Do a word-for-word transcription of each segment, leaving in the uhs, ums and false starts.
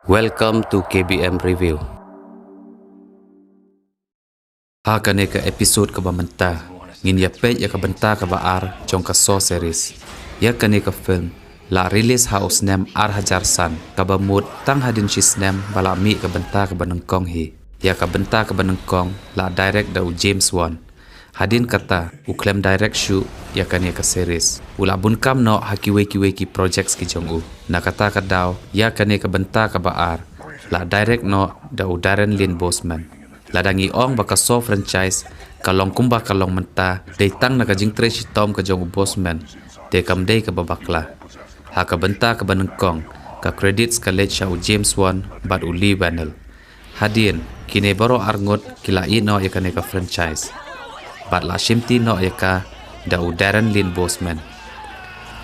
Welcome to K B M Review. Ha kane ka episode kaba mynta, ngin ïa peit ïa ka bynta kaba ar jong ka Saw series. Ïa kane ka film la release ha u snem ar hajar san, kaba mut tang hadien shi snem ba la mih ka bynta kaba nyngkong hi. Ïa ka bynta kaba nyngkong la direct da u James Wan. Hadien kata, u khlem direct shuh ïa kane ka series. U la bun kam noh ha kiwei kiwei ki projects ki jong u. Na kata ka daw, ïa kane ka bynta kaba ar la direct noh da u Darren Lynn Bousman. Lada ngi ong ba ka Saw franchise ka long kumba ka long mynta, dei tang na ka jingtrei shitom ka jong u Bousman, te kam dei kaba bakla. Ha ka bynta kaba nyngkong, ka credits ka leit sha u James Wan bad u Lee Whannell. Hadien, kine baroh arngut ki la ïehnoh ïa kane ka franchise bad la shimti noh ïa ka da u Darren Lynn Bousman.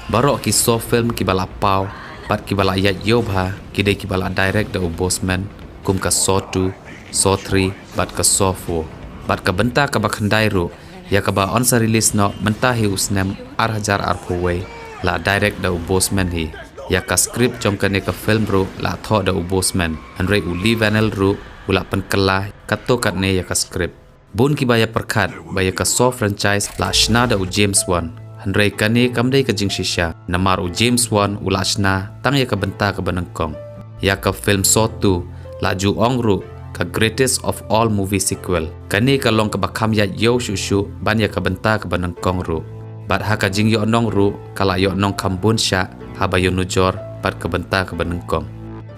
Baroh ki Saw film kiba la paw bad kiba la ïaid ïew bha ki dei kiba la direct da u Bousman, kum ka Saw two, Saw three bad ka Saw four. Bad ka bynta kaba khyndai ruh, ïa kaba yn sa release noh mynta hi u snem ar hajar arphew wei, la direct da u Bousman hi. Ïa ka script jong kane ka film ruh la thoh da u Bousman, hynrei u Lee Whannell ruh u la pynkylla katto katne ïa ka script. Bun kiba ïa pyrkhat ba ïa ka Saw franchise la shna da u James Wan, hynrei kane kam dei ka jingshisha, namar u James Wan u la shna tang ïa ka bynta kaba nyngkong. Ïa ka film Saw two la ju ong ruh ka greatest of all movie sequel. Kane ka long kaba kham ïaid ïew shuh shuh ban ïa ka bynta kaba nyngkong ruh. Bad ha ka jingïohnong ruh ka la ïohnong kham bun shah haba ïanujor bad ka bynta kaba nyngkong.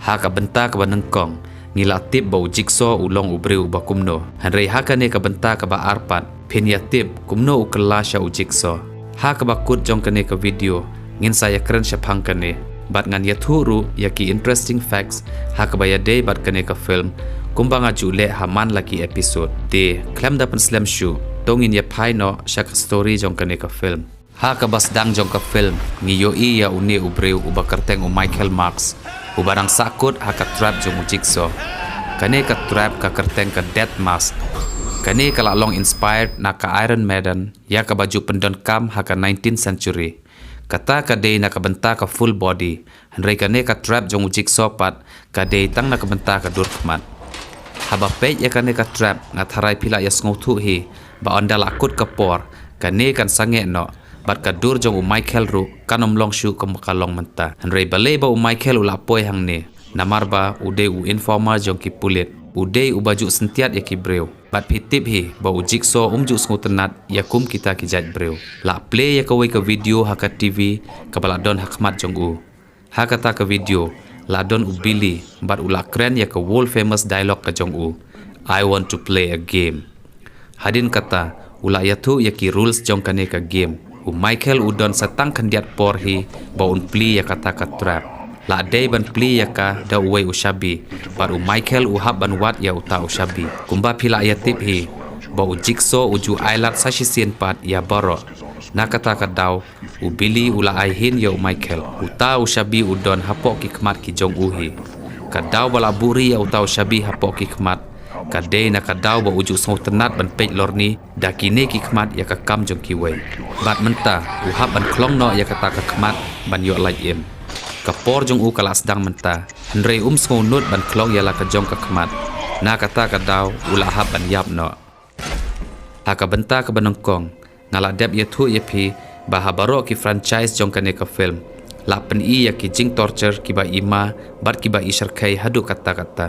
Ha ka bynta kaba nyngkong, ngi la tip ba u Jigsaw u long u briew uba kumno. Hynrei ha kane ka bynta kaba ar pat, phin ïa tip kumno u kylla sha u Jigsaw. Ha kaba kut jong kane ka video, ngin sa ïa kren shaphang kane. Bad ngan ïathuh ruh ïa ki interesting facts ha kaba ïadei bad kane ka film, kumba nga ju leh ha man la ki episode. Te, khlem da pynslem shuh, to ngin ïa phai noh sha ka story jong kane ka film. Ha kaba sdang jong ka film, ngi ïohi ïa une u briew uba kyrteng u Michael Marks, uba dang sahkut ha ka trap jong u Jigsaw. Kane ka trap ka kyrteng ka Death Mask. Kane ka la long inspired na ka Iron Maiden, ïa kaba ju pyndonkam ha ka nineteenth century. Kata ka dei na ka bynta ka full body, hynrei kane ka trap jong u Jigsaw pat ka dei tang na ka bynta ka dur khmat. Haba peit ïa kane ka trap, nga tharai phi lah ïa sngewthuh hi ba ynda la kut ka por, kane kan sangeh noh, bad ka dur jong u Michael ruh kan ym long shuh kum ka long mynta. Hynrei balei ba u Michael u la poi hangne? Namar ba u dei u informer jong ki pulit, u dei uba ju syntiat ïa ki briew. Bad phi tip hi ba u Jigsaw um ju sngewtynnat ïa kum kita ki jait briew. La play ïa kawei ka video ha ka T V kaba la don ha khmat jong u. Ha kata ka video, la don u Billy bad u la kren ïa ka world famous dialogue ka jong u, "I want to play a game." Hadien kata, u la ïathuh ïa ki rules jong kane ka game. U Michael u don sa tang khyndiat por hi ba un plie ïa kata ka trap. La dei ban plie ïa ka da uwei u shabi, bad u Michael u hap ban wad ïa uta u shabi. Kumba phi lah ïa tip hi ba u Jigsaw u ju ai lad sa shisien pat ïa baroh. Na kata ka daw, u Billy u la ai hin ïa u Michael. Uta u shabi u don hapoh ki khmat ki jong u hi. Ka daw ba la buhri ïa uta u shabi hapoh ki khmat, ka dei na ka daw ba u ju sngewtynnat ban peit lorni da kine ki khmat ïa ka kam jong kiwei. Bad mynta, u hap ban khlong noh ïa kata ka khmat ban ïoh lait im. Ka por jong u ka la sdang mynta, hynrei um sngewnud ban khlong ïa la ka jong ka khmat. Na kata ka daw, u la hap ban ïap noh. Ha ka bynta kaba nyngkong, nga la dep ïathuh ïa phi ba ha baroh ki franchise jong kane ka film, la pyni ïa ki jingtorture kiba ima bad kiba ishyrkhei haduh katta katta.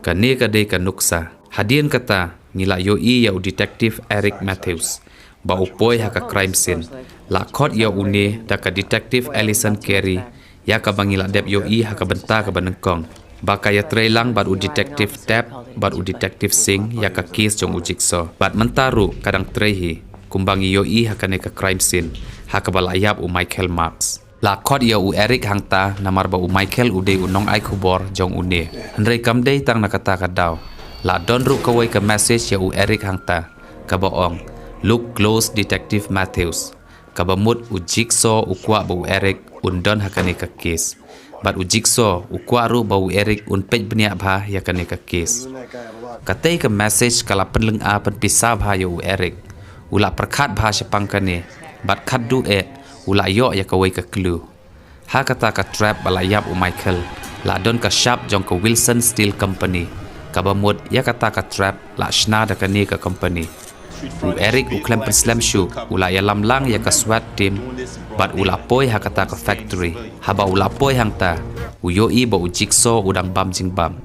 Kane ka dei ka nuksa. Hadien kata, ngi la ïohi ïa u Detective Eric Matthews ba u poi ha ka crime scene. La khot ïa une da ka Detective Alison Carey, ïa kaba ngi la dep ïohi ha ka bynta kaba nyngkong ba ka ïatrei lang bad u Detective Tapp bad u Detective Singh ïa ka case jong u Jigsaw. Bad mynta ruh ka dang trei hi, kumba ngi ïohi ha kane ka crime scene ha kaba la ïap u Michael Marks. La khot ïa u Eric hangta namar ba u Michael u dei u nongai khubor jong une. Hynrei kam dei tang na kata ka daw, la don ruh kawei ka message ïa u Eric hangta kaba ong, "Look close, Detective Matthews." Kaba mut u Jigsaw u kwah ba u Eric un don ha kane ka case. Bad u Jigsaw u kwah ruh ba u Eric un peit bniah bha ïa kane ka case. Katei ka message ka la pynlyngngoh pynpisa bha ïa u Eric. U la pyrkhat bha shaphang kane, bad khadduh eh u la ïoh ïa kawei ka clue. Ha kata ka trap ba la ïap u Michael, La don ka shap jong ka Wilson Steel Company, kaba mut ïa kata ka trap la shna da kane ka company. U Eric u khlem pynslem shuh, u la ïalam lang ïa ka SWAT team, bad u la poi ha kata ka factory. Haba u la poi hangta, u ïohi ba u Jigsaw u dang bam jingbam.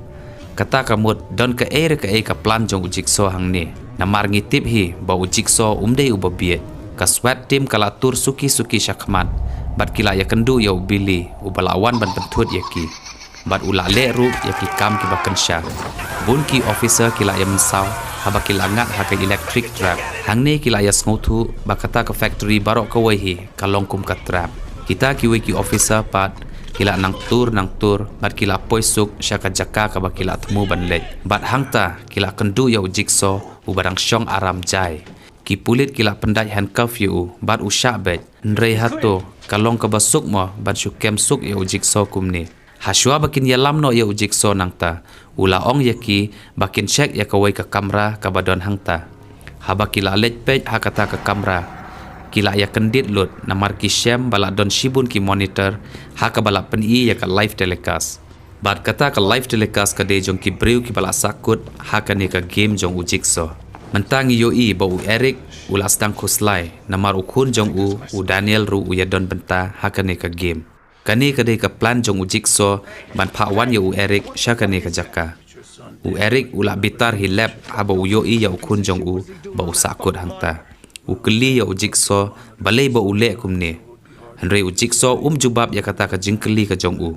Kata ka mut don kaei re kaei ka plan jong u Jigsaw hangne. Namar ngi tip hi ba u Jigsaw um dei uba bieit. Ka SWAT team ka la tur suki suki shakhmat, bad ki la ïakynduh ïa u Billy, uba la wan ban pynthut ïa ki. Bad u la leh ruh ïa ki kam kiba kynsha. Bun ki officer ki la ïamynsaw, haba ki la ngat ha ka electric trap. Hangne ki la ïasngewthuh ba kata ka factory baroh kawei hi ka long kum ka trap. Kita kiwei ki officer pat ki la nang tur nang tur, bad ki la poi suk sha ka jaka kaba ki la thmu ban leit. Bad hangta ki la kynduh ïa u Jigsaw uba dang shong aram jai. Ki pulit ki la pyndait handcuff ïa u, bad u shah beit. Hynrei hato ka long kaba suk mo ban shu kem suk ïa u Jigsaw kumne? Hashuwa ba kin ïalam noh ïa u Jigsaw nangta, u la ong ïa ki ba kin check ïa kawei ka kamra kaba don hangta. Haba ki la leit peit ha kata ka kamra, ki la ïakyndit lut namar ki shem ba la don shibun ki monitor ha kaba la pyni ïa ka live telecast. Bad kata ka live telecast ka dei jong ki briew kiba la sahkut ha kane ka game jong u Jigsaw. Mynta ngi ïohi ba u Eric u la sdang khuslai namar u khun jong u, u Daniel ruh u ïadon bynta ha kane ka game. Kane ka dei ka plan jong u Jigsaw ban phah wan ïa u Eric sha kane ka jaka. U Eric u la bitar hi lep haba u ïohi ïa u khun jong u ba u sahkut hangta. U kylli ïa u Jigsaw balei ba u leh kumne. Hynrei u Jigsaw um jubab ïa kata ka jingkylli ka jong u.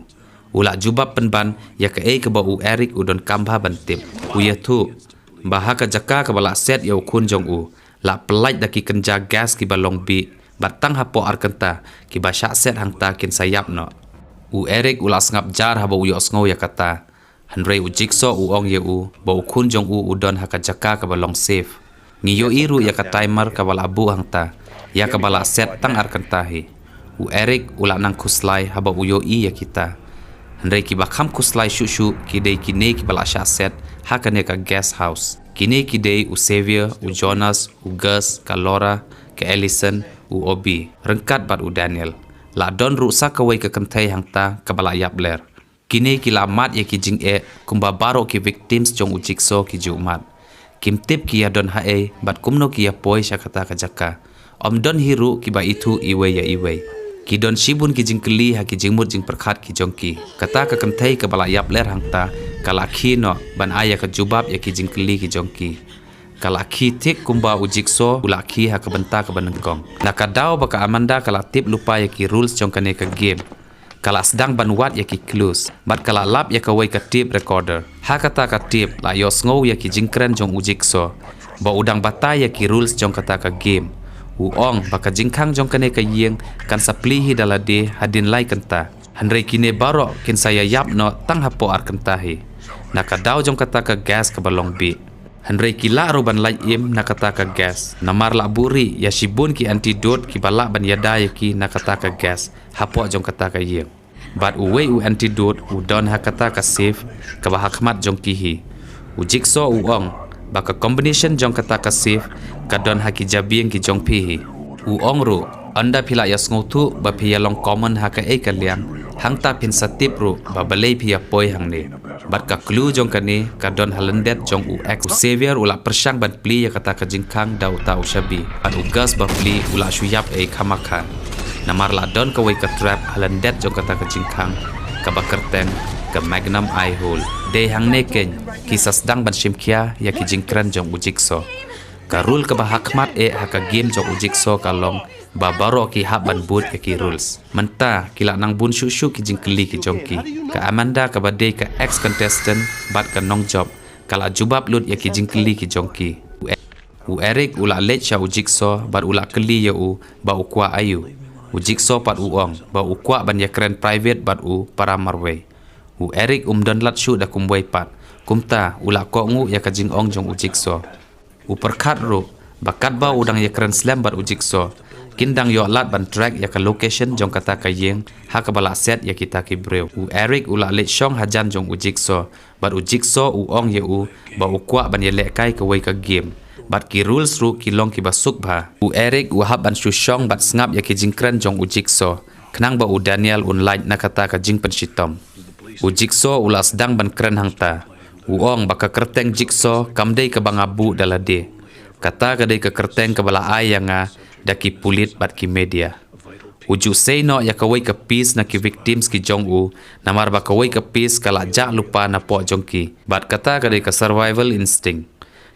U la jubab pynban ïa kaei kaba u Eric u donkam bha ban tip. U ïathuh ba ha ka jaka kaba la set ïa u khun jong u, la pyllait da ki kynja gas kiba long bih, bad tang hapoh ar kynta kiba shah set hangta kin sa ïap noh. U Eric u la sngap jar haba u ïohsngew ïa kata. Hynrei u Jigsaw u ong ïa u ba u khun jong u u don ha ka jaka kaba long safe. Ngi ïohi ruh ïa ka timer kaba la buh hangta, ïa kaba la set tang ar kynta hi. U Eric u la nang khuslai haba u ïohi ïa kita. Hynrei kiba kham khuslai shuh shuh ki dei kine kiba la shah set ha kane ka guest house. Kine ki dei u Xavier, u Jonas, u Gus, ka Laura, ka Allison, u Obi, ryngkat bad u Daniel. La don ruh sa kawei ka kynthei hangta kaba la ïap ler. Kine ki la mad ïa ki jingeh kumba baroh ki victims jong u Jigsaw ki ju mad. Kim tip ki ïadon haei bad kumno ki ïapoi sha kata ka jaka. Ym don hi ruh kiba ithuh iwei ïa iwei. Ki don shibun ki jingkylli ha ki jingmut jingpyrkhat ki jong ki. Kata ka kynthei kaba la ïap ler hangta ka la khie noh ban ai ïa ka jubab ïa ki jingkylli ki jong ki. Ka la khie thik kumba u Jigsaw u la khie ha ka bynta kaba nyngkong. Na ka daw ba ka Amanda ka la tip lypa ïa ki rules jong kane ka game, ka la sdang ban wad ïa ki clues, bad ka la lap ïa kawei ka tape recorder. Ha kata ka tape la ïohsngew ïa ki jingkren jong u Jigsaw ba u dang batai ïa ki rules jong kata ka game. U ong ba ka jingkhang jong kane ka ïing kan sa plie hi da lade hadien lai kynta. Hynrei kine baroh kin sa ïa ïap noh tang hapoh ar kynta hi. Na ka daw jong kata ka gas kaba long bih. Hynrei ki lah ruh ban lait im na kata ka gas. Namar la buhrieh ïa shibun ki antidote kiba lah ban ïada ïa ki na kata ka gas hapoh jong kata ka ïing. Bad uwei u antidote u don ha kata ka safe kaba ha khmat jong ki hi. U Jigsaw u ong ba ka combination jong kata ka safe ka don ha ki jabieng ki jong phi hi. U ong ruh, ynda phi la ïa sngewthuh ba phi ïa long common ha kaei ka liang, hangta phin sa tip ruh ba balei phi ïa poi hangne. Bad ka clue jong kane ka don ha lyndet jong u ex. U Xavier u la pyrshang ban plie ïa kata ka jingkhang da uta u shabi. Bad u Gus bapli u la shu ïap ei khamakha. Namar la don kawei ka trap ha lyndet jong kata ka jingkhang kaba kyrteng ka Magnum Eye Hole. Dei hangne keiñ ki sa sdang ban shim khia ïa ki jingkren jong u Jigsaw. Ka rule kaba ha khmat eh ha ka game jong u Jigsaw ka long ba baroh ki hap ban bud ïa ki rules. Mynta ki la nang bun shuh shuh ki jingkylli ki jong ki. Ka Amanda kaba dei ka ex contestant bad ka nongjop ka la jubab lut ïa ki jingkylli ki jong ki. U E-, u Eric u la leit sha u Jigsaw bad u la kylli ïa u ba u kwah aïu. U Jigsaw pat u ong ba u kwah ban ïakren private bad u para marwei. U Eric um don lad shuh da kumwei pat. Kumta u la kohnguh ïa ka jingong jong u Jigsaw. U pyrkhat ruh ba katba u dang ïakren slem bad u Jigsaw, kin dang ïoh lad ban track ïa ka location jong kata ka ïing ha kaba la set ïa kita ki briew. U Eric u la leit shong hajan jong u Jigsaw bad u Jigsaw u ong ïa u ba u kwah ban ïalehkai kawei ka game. Bad ki rules ruh ki long kiba suk bha. U Eric u hap ban shu shong bad sngap ïa ki jingkren jong u Jigsaw khnang ba u Daniel un lait na kata ka jingpynshitom. U Jigsaw u la sdang ban kren hangta. U ong ba ka kyrteng Jigsaw kam dei kaba nga buh da lade. Kata ka dei ka kyrteng kaba la ai ïa nga da ki pulit bad ki media. U ju sei noh ïa kawei ka piece na ki victims ki jong u, namar ba kawei ka piece ka la jah lypa napoh jong ki. Bad kata ka dei ka survival instinct.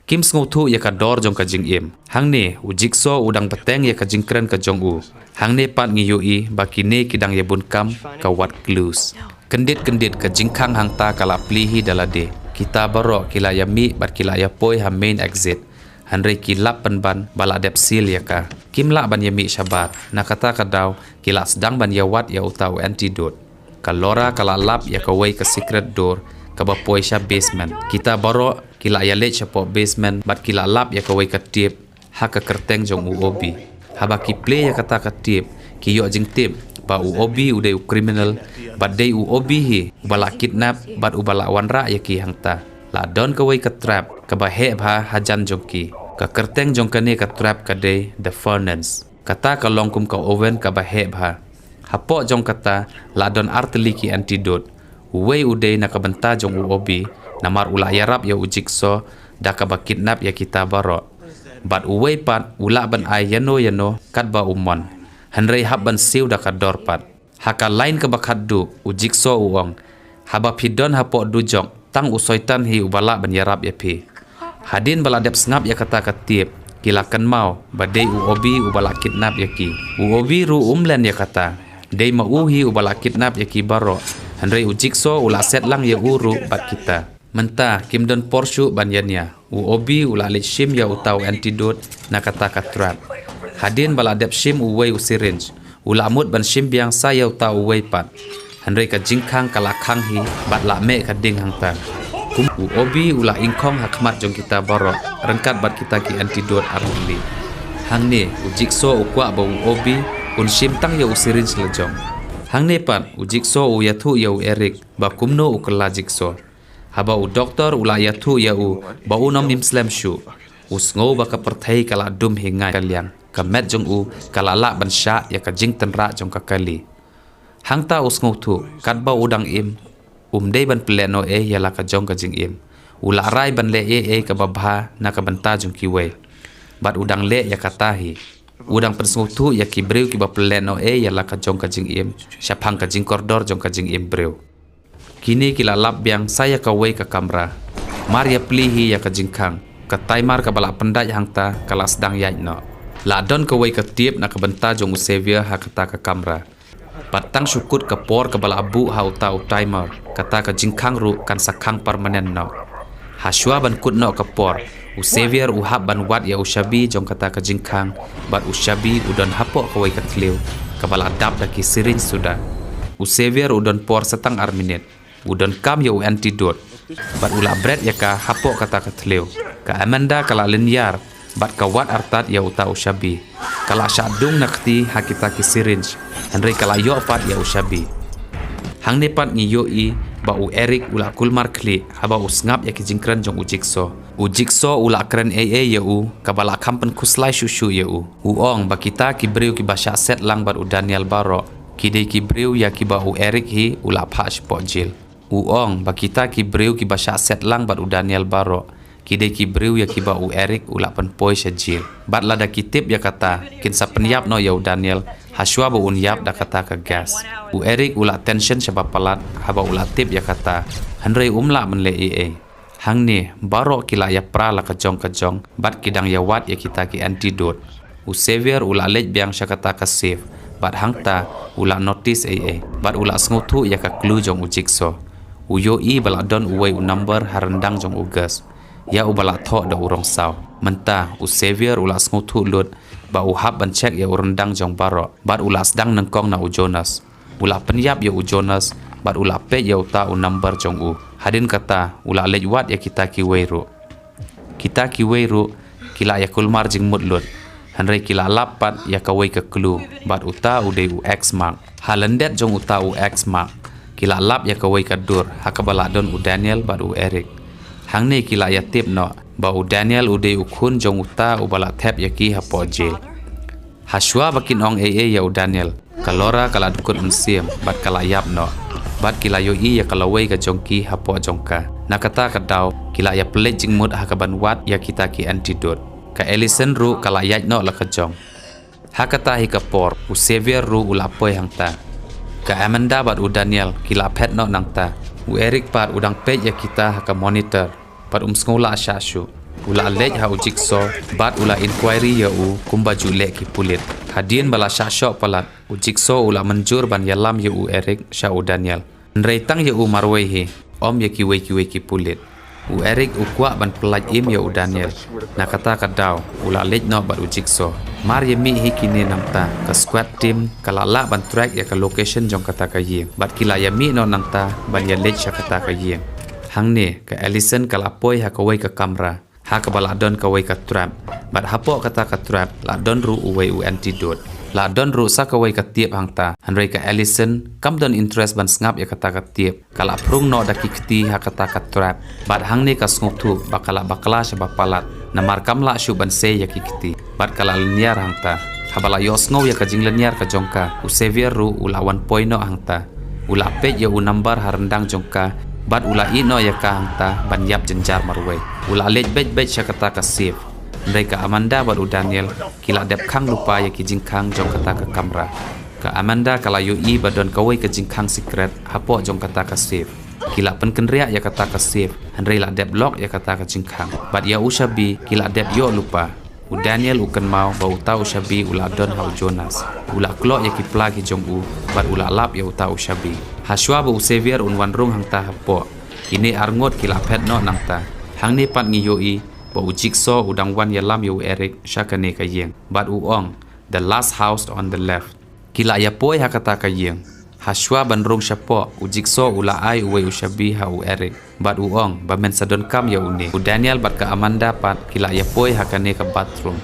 Kim sngewthuh ïa ka dor jong ka jingim. Hangne, u Jigsaw u dang bteng ïa ka jingkren ka jong u. Hangne pat ngi ïohi ba kine ki dang ïa bun kam ka wad clues. Kyndit kyndit ka jingkhang hangta ka la plie hi da lade. Kita baroh ki la ïa mih bad ki la ïa poi ha main exit. Hynrei ki lap pynban ba la dep seal ïa ka. Kim lah ban ïa mih shabar. Na kata ka daw, ki la sdang ban ïa wad ïa uta u antidote. Ka Laura ka la lap ïa kawei ka secret door kaba poi sha basement. Kita baroh ki la ïa leit shapoh basement bad ki la lap ïa kawei ka tip ha ka kyrteng jong u Obi. Haba ki plie ïa kata ka tip, ki ïoh jingtip ba u Obi u dei u criminal, bad dei u Obi hi uba la kidnap bad uba la wanrah ïa ki hangta. La don kawei ka trap kaba heh bha hajan jong ki. Ka kyrteng jong kane ka trap ka dei The Furnace. Kata ka long kum ka oven kaba heh bha. Hapoh jong kata la don artylli ki antidote. Uwei u dei na ka bynta jong u Obi, namar u la ïarap ïa u Jigsaw da kaba kidnap ïa kita baroh. Bad uwei pat u lah ban ai ïano ïano katba u mon. Hynrei hap ban siew da ka dor pat. Ha ka lain kaba khatduh, u Jigsaw u ong, haba phi don hapoh dujok, tang u soitan hi uba lah ban ïarap ïa phi. Hadien ba la dep sngap ïa kata ka tip, ki la kynmaw ba dei u Obi uba la kidnap ïa ki. U Obi ruh um len ïa kata. Dei ma u hi uba la kidnap ïa ki baroh. Hynrei u Jigsaw u la set lang ïa u ruh bad kita. Mynta kim don por shuh ban ïania. U Obi u la leit shim ïa uta u antidote na kata ka trap. Hadien ba la dep shim uwei u syringe, u la mut ban shim biang sa ïa uta uwei pat. Hynrei ka jingkhang ka la khang hi bad la meh ka ding hangta. Kum u Obi u la ingkhong ha khmat jong kita baroh ryngkat bad kita ki antidote artylli. Hangne u Jigsaw u kwah ba u Obi un shim tang ïa u syringe la jong. Hangne pat u Jigsaw u ïathuh ïa u Eric ba kumno u kylla Jigsaw. Haba u doktor u la ïathuh ïa u ba un ym im slem shuh, u sngew ba ka pyrthei ka la dum hi ngai ka liang, ka met jong u ka la lah ban shah ïa ka jingtynrah jong ka kali. Hangta u sngewthuh, katba u dang im, um dei ban pynlehnohei ïa la ka jong ka jingim. U la rai ban leh ei ei kaba bha na ka bynta jong kiwei. Bad u dang leh ïa kata hi. U dang pynsngewthuh ïa ki briew kiba pynlehnohei ïa la ka jong ka jingim shaphang ka jingkordor jong ka jingim briew. Kine ki la lap biang sa ïa kawei ka kamra. Mar ïa plie hi ïa ka jingkhang, ka timer kaba la pyndait hangta ka la sdang ïaid noh. La don kawei ka tip na ka bynta jong u Xavier ha kata ka kamra. Bad tang shu kut ka por kaba la buh ha uta u timer, kata ka jingkhang ruh kan sa khang permanent noh. Ha shuwa ban kut noh ka por, u Xavier u hap ban wad ïa u shabi jong kata ka jingkhang, bad u shabi u don hapoh kawei ka thliew kaba la dap da ki syringe suda. U Xavier u don por sa tang ar minit. U donkam ïa u antidote. Bad u la bret ïa ka hapoh kata ka thliew. Ka Amanda ka la lynñiar bad ka wad artat ïa uta u shabi. Ka la shah dung na kti ha kita ki syringe. Hynrei ka la ïoh pat ïa u shabi. Hangne pat ngi ïohi ba u Eric u la kulmar khlieh haba u sngap ïa ki jingkren jong u Jigsaw. U Jigsaw u la kren ei ei ïa u kaba la kham pynkhuslai shuh shuh ïa u. U ong ba kita ki briew kiba shah set lang bad u Daniel baroh ki dei ki briew ïa kiba u Eric hi u la phah shapoh jel. U ong ba kita ki briew kiba shah set lang bad u Daniel baroh ki dei ki briew ïa kiba u Eric u la pynpoi sha jel. Bad lada ki tip ïa kata, kin sa pynïap noh ïa u Daniel ha shuwa ba un ïap da kata ka gas. U Eric u la tension shaba palat haba u la tip ïa kata. Hynrei um lah ban leh ei ei. Hangne baroh ki la ïa pra la ka jong ka jong bad ki dang ïa wad ïa kita ki antidote. U Xavier u la leit biang sha kata ka safe bad hangta u la notice ei ei bad u la sngewthuh ïa ka clue jong u Jigsaw. U ïohi ba la don uwei u number ha ryndang jong u gas, ïa uba la thoh da u rong saw. Mynta u Xavier u la sngewthuh lut ba u hap ban check ïa u ryndang jong baroh bad u la sdang nyngkong na u Jonas. U la pynïap ïa u Jonas bad u la peit ïa uta u number jong u. Hadien kata u la leit wad ïa kita kiwei ruh. Kita kiwei ruh ki la ïa kulmar jingmut lut. Hynrei ki la lap pat ïa kawei ka clue bad uta u dei u X mark. Ha lyndet jong uta u X mark ki la lap ïa kawei ka dur ha kaba la don u Daniel bad u Eric. Hangne ki la ïa tip noh ba u Daniel u dei u khun jong uta uba la thep ïa ki hapoh jel. Ha shuwa ba kin ong ei ei ïa u Daniel, ka Laura ka la dkut mynsiem bad ka la ïap noh. Bad ki la ïohi ïa ka lawei ka jong ki hapoh jong ka. Na kata ka daw, ki la ïa pynleit jingmut ha kaban wad ïa kita ki antidote. Ka Allison ruh ka la ïaid noh la ka jong. Ha kata hi ka por, u Xavier ruh u la poi hangta. Ka Amanda bad u Daniel ki la phet noh nangta. U Eric pat u dang peit ïa kita ha ka monitor. Bad um sngew lah shah shuh. U la leit ha u Jigsaw, bad u la inquiry ïa u kumba ju leh ki pulit. Hadien ba la shah shoh palat, u Jigsaw u la mynjur ban ïalam ïa u Eric sha u Daniel. Hynrei tang ïa u marwei hi, ym ïa kiwei kiwei ki pulit. U Eric u kwah ban pyllait im ïa u Daniel. Na kata ka daw, u la leit noh bad u Jigsaw. Mar ïa mih hi kine nangta, ka squad team ka la lah ban track ïa ka location jong kata ka ïing. Bad ki la ïa mih noh nangta ban ïa leit sha kata ka ïing. Hangne, ka Allison ka la poi ha kawei ka kamra. Ha kaba la don kawei ka trap. Bad hapoh kata ka trap, la don ruh uwei u antidote. La don ruh sa kawei ka tip hangta. Hynrei ka Allison, kam don interest ban sngap ïa kata ka tip. Ka la phrung noh da ki kti ha kata ka trap. Bad hangne ka sngewthuh, ba ka la bakla shaba palat. Namar kam lah shuh ban sei ïa ki kti. Bad ka la lynñiar hangta. Haba la ïohsngew ïa ka jinglynñiar ka jong ka. U Xavier ruh u la wan poi noh hangta. U la peit ïa u number ha ryndang jong ka, bad u la ïeh noh ïa ka hangta, ban ïap jynjar marwei. U la leit beit beit sha kata ka safe. Hynrei ka Amanda bad u Daniel, ki la dep khang lypa ïa ki jingkhang jong kata ka kamra. Ka Amanda ka la ïohi ba don kawei ka jingkhang secret, hapoh jong kata ka safe. Ki la pynkynriah ïa kata ka safe, hynrei la dep lock ïa kata ka jingkhang. Bad ïa u shabi, ki la dep ïoh lypa. U Daniel u kynmaw ba uta u shabi u la don ha u Jonas. U la kloh ïa ki pla ki jong u, bad u la lap ïa uta u shabi. Hashwa ba u Xavier un wan rung hangta hapoh. Kine arngut ki la phet noh nangta. Hangne pat ngi ïohi, ba u Jigsaw u dang wan ïalam ïa u Eric, sha kane ka ïing. Bad u ong, "The last house on the left." Ki la ïa poi ha kata ka ïing. Hashwa ban rung shapoh, u Jigsaw u la ai uwei u shabi ha u Eric. Bad u ong, ba men sa donkam ïa une. U Daniel bad ka Amanda pat, ki la ïa poi ha kane ka bathroom.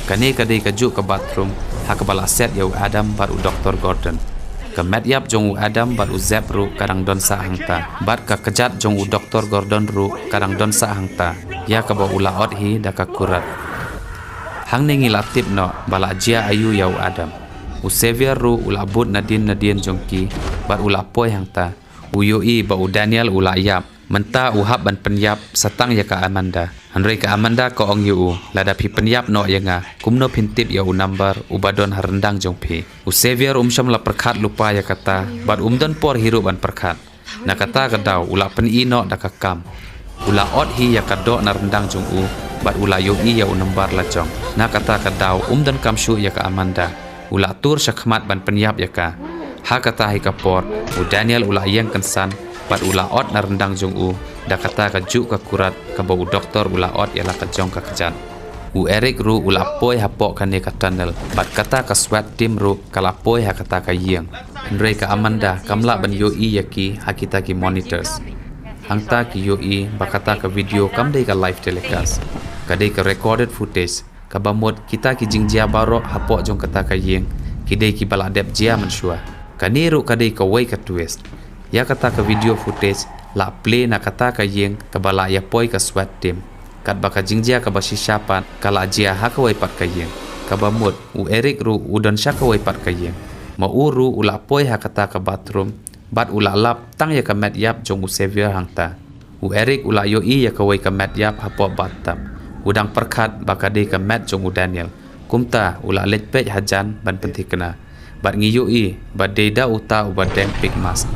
Kane ka dei kajuh ka bathroom, ha kaba la set ïa u Adam bad u Doktor Gordon. Ka met ïap jong u Adam bad u Zeb ruh ka dang don sah hangta. Bad ka kjat jong u Doktor Gordon ruh ka dang don sah hangta. Ïa kaba u la ot hi da ka kurat. Hangne ngi la tip noh, ba la jia aïu ïa u Adam. U Xavier ruh u la bud nadien nadien jong ki, bad u la poi hangta. U ïohi ba u Daniel u la ïap. Mynta u hap ban pynïap, sa tang ïa ka Amanda. Hynrei ka Amanda ka ong ïa u, lada phi pynïap noh ïa nga, kumno phin tip ïa u number, uba don ha ryndang jong phi. U Xavier um shym la pyrkhat lypa ïa kata, bad um don por hi ruh ban pyrkhat. Na kata ka daw, u la pyni noh da ka kam. U la ot hi ïa ka doh na ryndang jong u, bad u la ïohi ïa u number la jong. Na kata ka daw, um donkam shuh ïa ka Amanda. U la tur sha khmat ban pynïap ïa ka. Ha kata hi ka por, u Daniel u la ïeng kynsan, bad u la ot na ryndang jong u, da kata kajuh ka kurat, kaba u doktor u la ot ïa la ka jong ka kjat. U Eric ruh u la poi hapoh kane ka tunnel, bad kata ka SWAT team ruh ka la poi ha kata ka ïing. Hynrei ka Amanda kam lah ban ïohi ïa ki ha kita ki monitors. Hangta ki ïohi ba kata ka video kam dei ka live telecast. Ka dei ka recorded footage, kaba mut kita ki jingjia baroh hapoh jong kata ka ïing, ki dei kiba la dep jia mynshuwa. Kane ruh ka dei kawei ka twist. Ïa kata ka video footage, la play na kata ka ïing, kaba la ïa poi ka SWAT team. Katba ka jingjia kaba shisha pat, ka la jia ha kawei pat ka ïing. Kaba mut, u Eric ruh u don sha kawei pat ka ïing. Ma u ruh u la poi ha kata ka bathroom, bad u la lap tang ïa ka met ïap jong u Xavier hangta. U Eric u la ïohi ïa kawei ka met ïap hapoh bathtub. U dang pyrkhat ba ka dei ka met jong u Daniel. Kumta, u la leit peit hajan ban pynthikna. Bad ngi ïohi, ba dei da uta uba deng pig mask.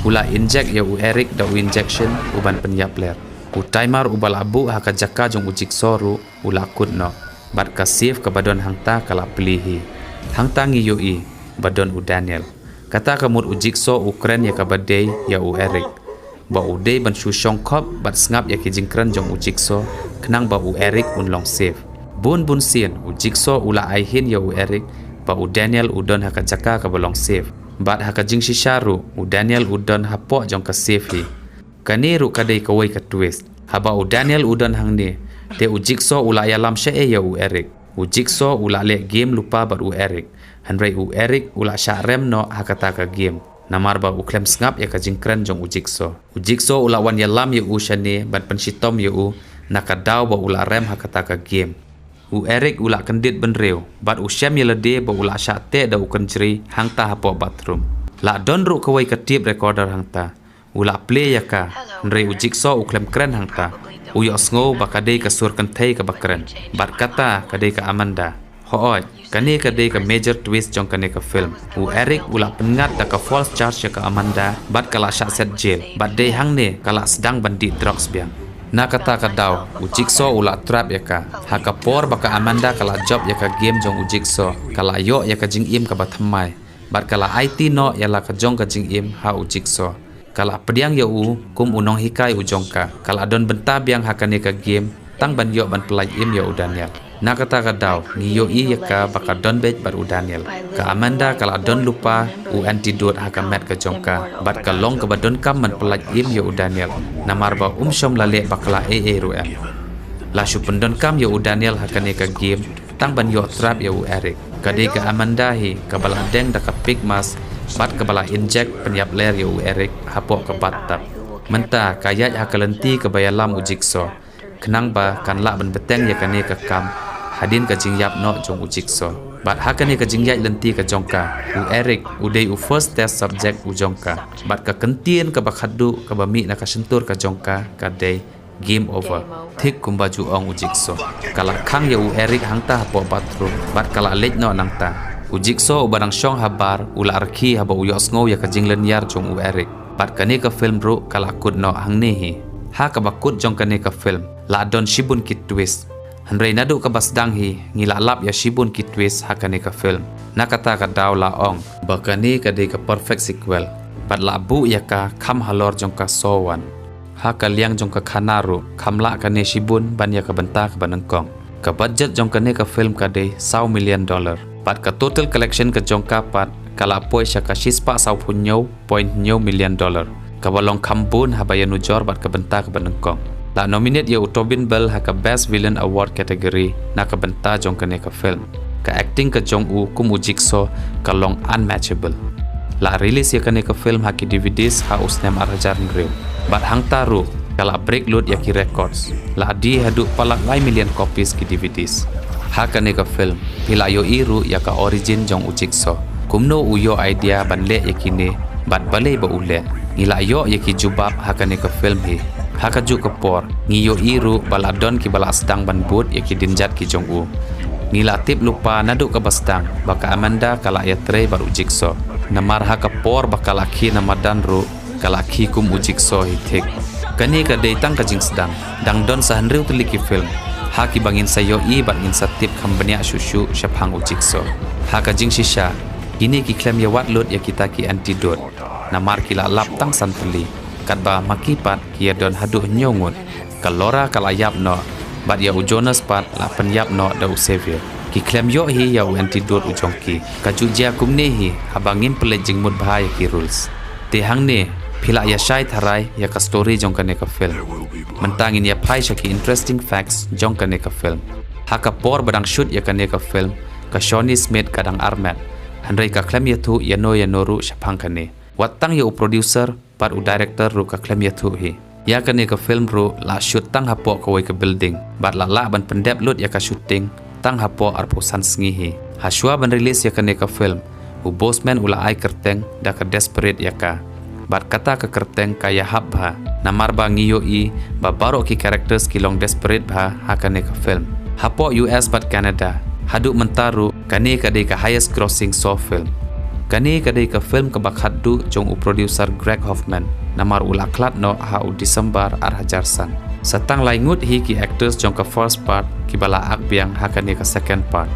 U la inject ïa u Eric da u injection, u ban pynïap ler. U timer uba la buh ha ka jaka jong u Jigsaw ruh, u la kut noh. Bad ka safe kaba don hangta ka la plie hi. Hangta ngi ïohi, ba don u Daniel. Kata ka mut u Jigsaw u kren ïa kaba dei ïa u Eric. Ba u dei ban shu shong khop bad sngap ïa ki jingkren jong u Jigsaw, khnang ba u Eric un long safe. Bun bun sien, u Jigsaw u la ai hint ïa u Eric, ba u Daniel u don ha ka jaka kaba long safe. Bad ha ka jingshisha ruh, u Daniel u don hapoh jong ka safe hi. Kane ruh ka dei kawei ka twist. Haba u Daniel u don hangne, te u Jigsaw u la ïalam shaei ïa u Eric. U Jigsaw u la leh game lypa bad u Eric. Hynrei u Eric u la shah rem noh ha kata ka game. Namar ba u khlem sngap ïa ka jingkren jong u Jigsaw. U Jigsaw u la wan ïalam ïa u shane ban pynshitom ïa u na ka daw ba u la rem ha kata ka game. U Eric u la kyndit bynriew, bad u shem ïa lade ba u la shah teh da u kynjri hangta hapoh bathroom. La don ruh kawei ka tape recorder hangta. U la play ïa ka, hynrei u Jigsaw u khlem kren hangta. U ïohsngew ba ka dei ka sur kynthei kaba kren. Bad kata ka dei ka Amanda. Hooid, kane ka dei ka major twist jong kane ka film. U Eric u la pynngat da ka false charge ïa ka Amanda, bad ka la shah set jail. Bad dei hangne ka la sdang ban dih drugs biang. Na kata ka daw, u Jigsaw u la trap ïa ka. Ha ka por ba ka Amanda ka la jop ïa ka game jong u Jigsaw, ka la ïoh ïa ka jingim kaba thymmai. Bad ka la aiti noh ïa la ka jong ka jingim ha u Jigsaw. Ka la pdiang ïa u kum u nonghikai u jong ka. Ka la don bynta biang ha kane ka game, tang ban ïoh ban pyllait im ïa u Daniel. Na kata ka daw, ngi ïohi ïa ka ba ka don beit bad u Daniel. Ka Amanda ka la don lypa u antidote ha ka met ka jong ka. Bad ka long kaba donkam ban pyllait im ïa u Daniel. Namar ba um shym la leh bakla ei ei ruh em. La shu pyndonkam ïa u Daniel ha kane ka game, tang ban ïoh trap ïa u Eric. Ka dei ka Amanda hi, kaba la deng da ka pig mask, bad kaba la inject pynïap ler ïa u Eric, hapoh ka bathtub. Mynta, ka ïaid ha ka lynti kaba ïalam u Jigsaw. Khnang ba, kan lah ban bteng ïa kane ka kam, hadien ka jingïap noh jong u Jigsaw. Bad ha kane ka jingïaid lynti ka jong ka, u Eric, u dei u first test subject u jong ka. Bad ka kyntien kaba khatduh, kaba mih na ka shyntur ka jong ka, ka dei, game over. Thik kumba ju ong u Jigsaw. Ka la khang ïa u Eric hangta hapoh bathroom, bad ka la leit noh nangta. U Jigsaw uba dang shong ha bar, u la rkhie haba u ïohsngew ïa ka jinglynñiar jong u Eric. Bad kane ka film ruh, ka la kut noh hangne hi. Ha kaba kut jong kane ka film, la don shibun ki twist. Hynrei naduh kaba sdang hi, ngi la lap ïa shibun ki twist ha kane ka film. Na kata ka daw la ong, ba kane ka dei ka perfect sequel. Bad la buh ïa ka kham halor jong ka Saw one. Ha ka liang jong ka khana ruh, kham lah kane shibun ban ïa ka bynta kaba nyngkong. Ka budget jong kane ka film ka dei saw million dollar. Bad ka total collection ka jong ka pat, ka la poi sha ka shispah sawphew hynñiew point hynñiew million dollar. Kaba long kham bun haba ïanujor bad ka bynta kaba nyngkong. La nominate ïa u Tobin Bell ha ka Best Villain Award category na ka bynta jong kane ka film. Ka acting ka jong u kum u Jigsaw ka long unmatchable. La release ïa kane ka film ha ki D V Ds ha u snem ar hajar hynriew. Bad hangta ruh, ka la break lut ïa ki records. La die haduh palat lai million copies ki D V Ds. Ha kane ka film, phi la ïohi ruh ïa ka origin jong u Jigsaw. Kumno u ïoh idea ban leh ïa kine, bad balei ba u leh. Ngi la ïoh ïa ki jubab ha kane ka film hi. Ha kajuh ka por, ngi ïohi ruh ba la don kiba la sdang ban bud ïa ki dienjat ki jong u. Ngi la tip lypa naduh kaba sdang, ba ka Amanda ka la ïatrei bad u Jigsaw. Namar ha ka por ba ka la khie na madan ruh, ka la khie kum u Jigsaw hi thik. Kane ka dei tang ka jingsdang, dang don sa hynriew tylli ki film. Ha kiba ngin sa ïohi bad ngin sa tip kham bniah shuh shuh shaphang u Jigsaw. Ha ka jingshisha, kine ki khlem ïawad lut ïa kita ki antidote. Namar ki la lap tang san tylli. Katba ma ki pat ki ïadon haduh hynñiew ngut. Ka Laura ka la ïap noh, bad ïa u Jonas pat la pynïap noh da u Xavier. Ki khlem ïoh hi ïa u antidote u jong ki. Ka ju jia kumne hi, haba ngim pynleit jingmut bha ïa ki rules. Te hangne, phi la ïa shai tharai ïa ka story jong kane ka film. Mynta ngin ïa phai sha ki interesting facts jong kane ka film. Ha ka por ba dang shoot ïa kane ka film, ka Shawnee Smith ka dang armet. Hynrei ka khlem ïathuh ïano ïano ruh shaphang kane. Wat tang ïa u producer, bad u director ruh ka khlem ïathuh hi. Ïa kane ka film ruh la shoot tang hapoh kawei ka building. Bad la lah ban pyndep lut ïa ka shooting tang hapoh arphew san sngi hi. Hashwa ban release ïa kane ka film, u Boseman u la ai kyrteng da ka Desperate ïa ka. Bad kata ka kyrteng ka ïahap bha. Namar ba ngi ïohi ba baroh ki characters ki long desperate bha ha kane ka film. Hapoh U S bad Canada, haduh mynta ruh, kane ka dei ka highest grossing Saw film. Kane ka dei ka film kaba khatduh jong u producer Greg Hoffman, namar u la khlad noh ha u December ar hajar san. Sa tang lai ngut hi ki actors jong ka first part kiba la act biang ha kane ka second part.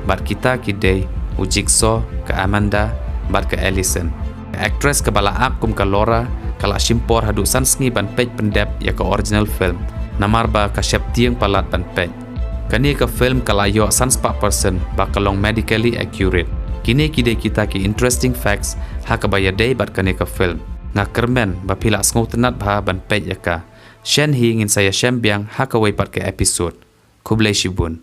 Bad kita ki dei, u Jigsaw, ka Amanda, bad ka Allison. Ka actress kaba la act kum ka Laura, ka la shim por haduh san sngi ban peit pyndep ïa ka original film. Namar ba ka sheptieng palat ban peit. Kane ka film ka la ïoh san spah percent ba ka long medically accurate. Kine ki dei kita ki interesting facts ha kaba ïadei bad kane ka film. Nga kyrmen ba phi la sngewtynnat bha ban peit ïa ka. Shen hi ngin sa ïashem biang ha kawei pat ka episode. Khublei shibun.